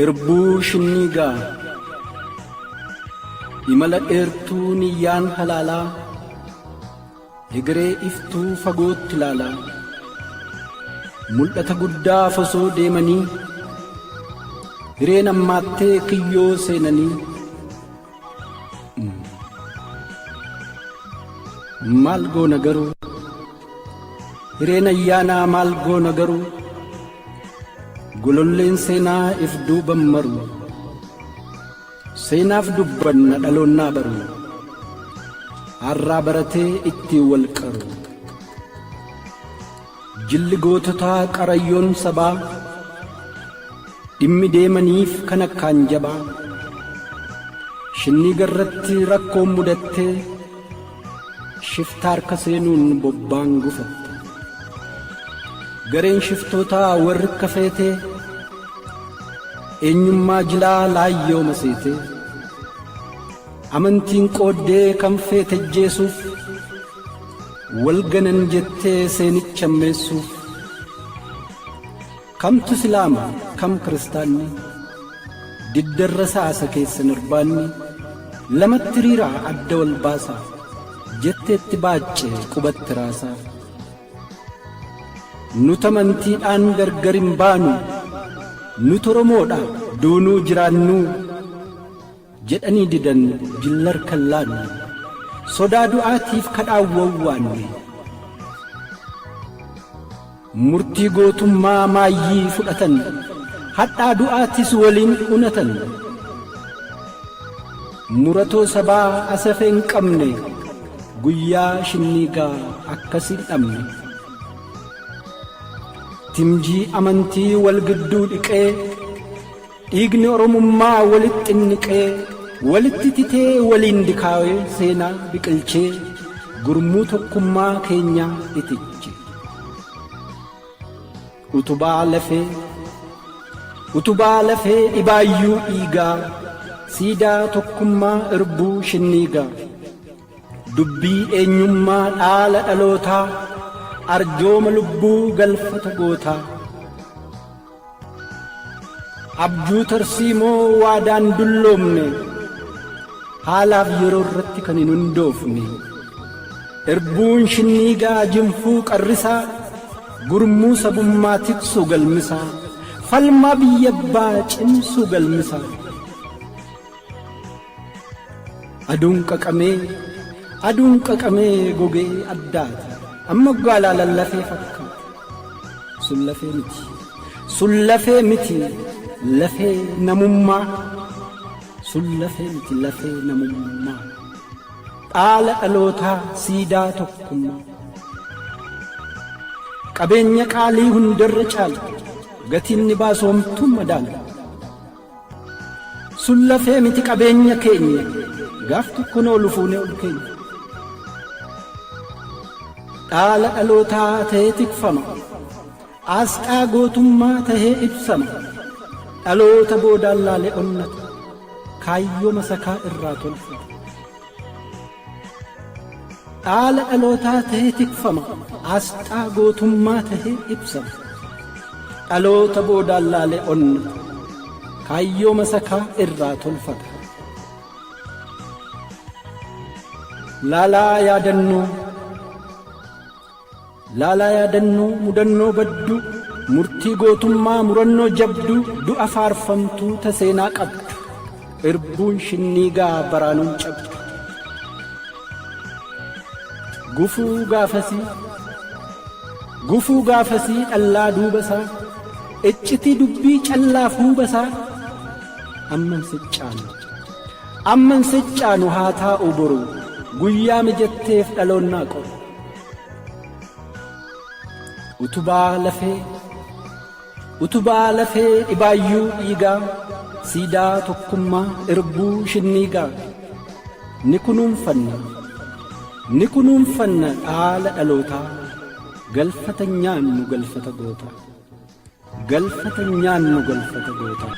Irbuu Shinniigaa Imala dheertuu niyyaan halaalaa Hegeree iftuu fagootti ilaalaa Mul'ata guddaaf osoo deemanii Hireen hammaattee kiyyoo seenanii Maal goona garuu Hireen ayyaanaa maal goona garuu Gololleen seenaa if duuban maru Seenaaf dubbanna dhaloonnaa baru Har'aa baratee ittiin wal qaru Jilli goototaa qarayyoon sabaa Dhimmi deemaniif kan akkaan jabaa Shinniiga irratti rakkoon mudattee Shiftaa harka seenuun bobbaan gufatte. Gareen shiftootaa warri akka feetee eenyummaa jilaa laayyoo maseetee amantiin qooddee kan feete ajjeesuuf wal ganan jettee seenicha ammeessuuf kamtu islaama kam kiristaanni diddarra saasa keessan irbaanni lamatti hiriiraa adda wal baasaa jetteetti baacce qubatti raasaa. Nut amantiidhaan gargar hin baanu, nut Oromoodha duunuu jiraannuu jedhanii didan jillar kan laannu. Sodaa du'aatiif kadhaan wawwaanne. Murtii gootummaa maayyii fudhatan, hadhaa du'aatis waliin unatan. Muratoo sabaa asafee hin qabne, guyyaa shinniigaa akkas hin dhabne. Timjii amantii wal gidduu dhiqee, dhiigni Oromummaa walitti xinniqee, walitti titee waliin dikaawee seenaa biqilchee, gurmuu tokkummaa keenyaa itiche. Utubaa lafee Utubaa lafee dhibaayyuu dhiigaa, siidaa tokkummaa irbuu shinniigaa. Dubbii eenyummaa dhaala dhalootaa, arjooma lubbuu galfata gootaa. Abjuu tarsiimoo waadaan dulloomne, haalaaf yeroo irratti kan hin hundoofne. Irbuun shinniigaa jinfuu qarrisaa, gurmuu sabummaa tiksu galmisaa, falmaa biyya abbaa cimsu galmisaa. Aduun qaqamee, aduun qaqamee gogee addaata. Amma oggaa laalan lafee fakkaata. Sun lafee miti. Sun lafee miti lafee namummaa. Sun lafee miti lafee namummaa. Dhaala dhalootaa siidaa tokkummaa. Qabeenya qaalii hundarra caala. Gatiin ni baasu homtuun madaala. Sun lafee miti qabeenya keenya. Gaaf tokko noolu fuunee ol keenya. Dhaala dhalootaa ta'ee tikfama. Asxaa gootummaa tahee ibsama. Dhaloota boodaan laalee onnata. Kaayyoo masakaa irraa tolfata. Dhaala dhalootaa tahee tikfama. Asxaa gootummaa tahee ibsama. Dhaloota boodaan laalee onnata. Kaayyoo masakaa irraa tolfata. Laalaa yaadannoo Laalaa yaadannoo mudannoo badduu murtii gootummaa murannoo jabduu du'a faarfamtuu ta seenaa qabdu irbuun shinniigaa baraanuun cabdu. Gufuu gaafasii Gufuu gaafasii dhallaa duubasaa iccitii dubbii callaa fuubasaa amman siccaanu amman siccaanu haa taa'u boru guyyaa mijatteef dhaloonnaa qoru. Utubaa lafee Utubaa lafee dhibaayyuu dhiigaa siidaa tokkummaa irbuu shinniigaa ni kunuunfanna ni kunuunfanna dhaala dhalootaa galfata nyaannu galfata gootaa galfata nyaannu galfata gootaa.